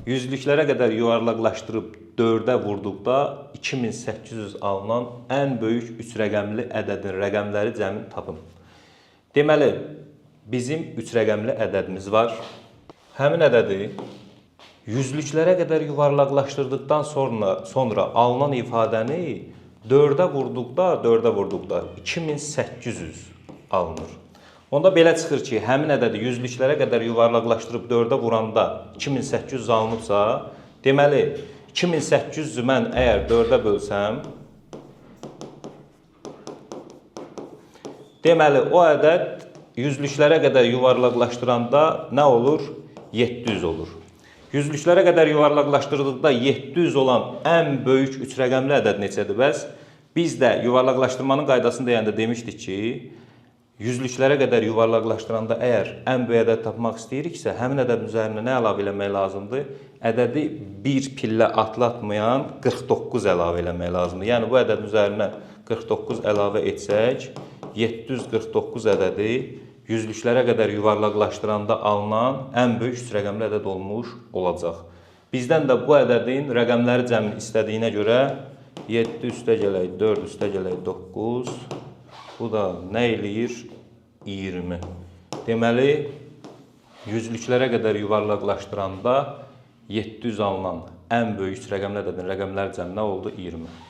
Yüzlüklərə qədər yuvarlaqlaşdırıb 4-ə vurduqda 2800 alınan ən böyük 3 rəqəmli ədədin rəqəmləri cəmini tapın. Deməli, bizim 3 rəqəmli ədədimiz var. Həmin ədədi yüzlüklərə qədər yuvarlaqlaşdırdıqdan sonra alınan ifadəni 4-ə vurduqda 2800 alınır. Onda belə çıxır ki, həmin ədədi yüzlüklərə qədər yuvarlaqlaşdırıb 4-ə vuranda 2800 alınıbsa, deməli 2800-ü mən əgər 4-ə bölsəm, deməli o ədəd yüzlüklərə qədər yuvarlaqlaşdıranda nə olur? 700 olur. Yüzlüklərə qədər yuvarlaqlaşdırdıqda 700 olan ən böyük 3 rəqəmli ədəd neçədir bəs? Biz də yuvarlaqlaşdırmanın qaydasını deyəndə demişdik ki, yüzlüklərə qədər yuvarlaqlaşdıranda əgər ən böyük ədəd tapmaq istəyiriksə, həmin ədədin üzərinə nə əlavə eləmək lazımdır? Ədədi bir pillə atlatmayan 49 əlavə eləmək lazımdır. Yəni bu ədədin üzərinə 49 əlavə etsək, 749 ədədi yüzlüklərə qədər yuvarlaqlaşdıranda alınan ən böyük 3 rəqəmli ədəd olmuş olacaq. Bizdən də bu ədədin rəqəmləri cəmini istədiyinə görə 7 üstə gələk 4 üstə gələk 9. Bu da nə eləyir? 20. Deməli, yüzlüklərə qədər yuvarlaqlaşdıranda 700 alınan ən böyük 3 rəqəmli ədədin rəqəmlər cəmi nə oldu? 20.